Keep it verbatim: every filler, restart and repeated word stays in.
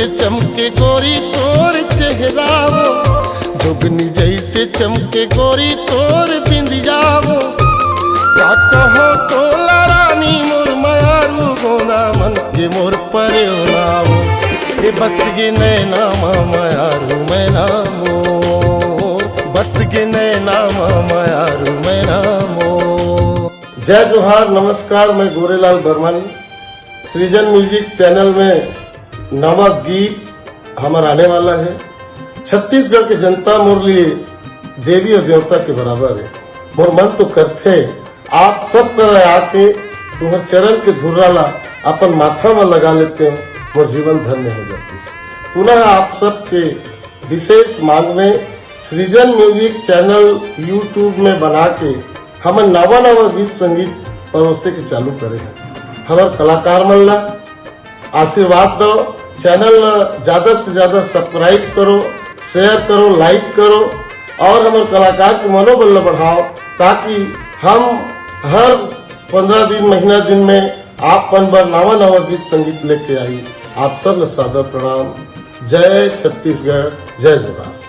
चमके गोरी तोर चेहरा वो, जोगनी जैसे चमके गोरी तोर बिंदिया वो। का कहो तोला रानी मोर मयारू, गोंदा मन के मोर परेवना वो। ए बस गे नैना मा मयारू मैना मोर, बस गे नैना मा मयारू मैना मोर। जय जोहार, नमस्कार, मैं गोरेलाल बर्मन। सृजन म्यूजिक चैनल में नवा गीत हमर आने वाला है। छत्तीसगढ़ के जनता मोर लिए देवी और देवता के बराबर है। मोर मन तो करथे आप सब कर आके तुम्हर चरण के धुर्रा ला अपन माथा में लगा लेते हो, मोर जीवन धन्य हो जाती। पुनः आप सबके विशेष मांग में सृजन म्यूजिक चैनल YouTube में बना के हमन नवा नवा गीत संगीत परोसे के चालू करे हैं। हमर कलाकार मन ला आशीर्वाद दो, चैनल ला ज्यादा से ज्यादा सब्सक्राइब करो, शेयर करो, लाइक करो और हमर कलाकार के मनोबल ला बढ़ाओ, ताकि हम हर पंद्रह दिन, महीना दिन में आप मन बर नवा नवा गीत संगीत लेके आई। आप सब ला सादर प्रणाम। जय छत्तीसगढ़, जय जोहार।